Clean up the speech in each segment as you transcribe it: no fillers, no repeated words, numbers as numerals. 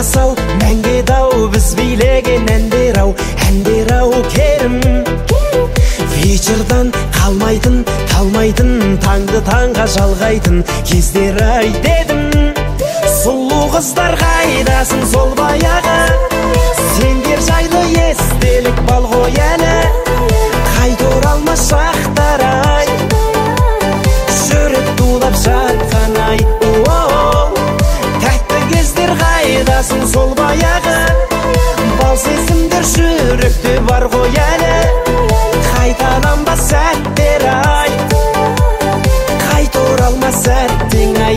Болмас-ау мәңгі дау, біз билеген әндер-ау, әндер-ау керім. Вечердан қалмайтын, талмайтын, таңды таңға жалғайтын кездер-ай дедім. Сұлу қыздар қайдасың сол баяғы, сендер жайлы естелік бал ғой әлі. Қайта оралмас шақтар-ай, жүрек тулап жатқан ай. Тәтті кездер қайдасың сол баяғы, бал сезімдер жүректе бар ғой әлі. Қайталанбас сәттер-ай, қайта оралмас сәттің ай.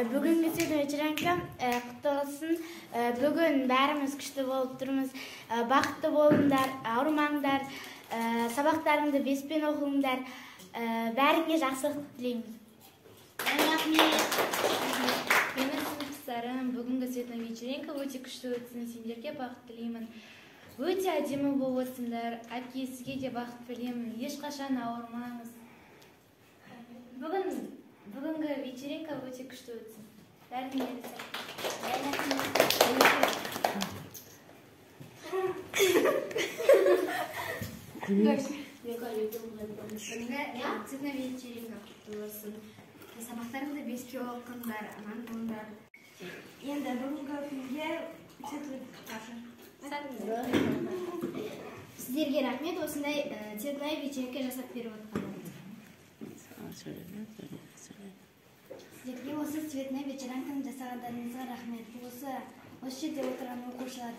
Бүгінгі цветной вечеринка құтты болсын. Бүгін бәріміз күшті болып тұрмыз. Бақытты болыңдар, ауырмаңдар, сабақтарыңды беспен оқыңдар. Бәріңе жақсылық тілейміз. Рахмет. Менің сыныптастарым, бүгінгі цветной вечеринка өте күшті өтсін, сендерге бақыт тілеймін. Өте әдемі болып отырсыңдар. Әпке, сізге де бақыт тілеймін. Ешқашан ауырмаңыз. Бүгінгі вечеринка өте күшті өтсін. Бәріне цветной вечеринка құтты болсын. Сабақтарыңды беске оқыңдар, аман болыңдар. Енді бүгінгі күнге сәттілік. Сіздерге рахмет, осындай цветной вечеринка жасап беріп отқаныңыз. Сіздерге осы цветной вечеринканы жасағандарыңызға рахмет. Осы жерде отырған оқушылар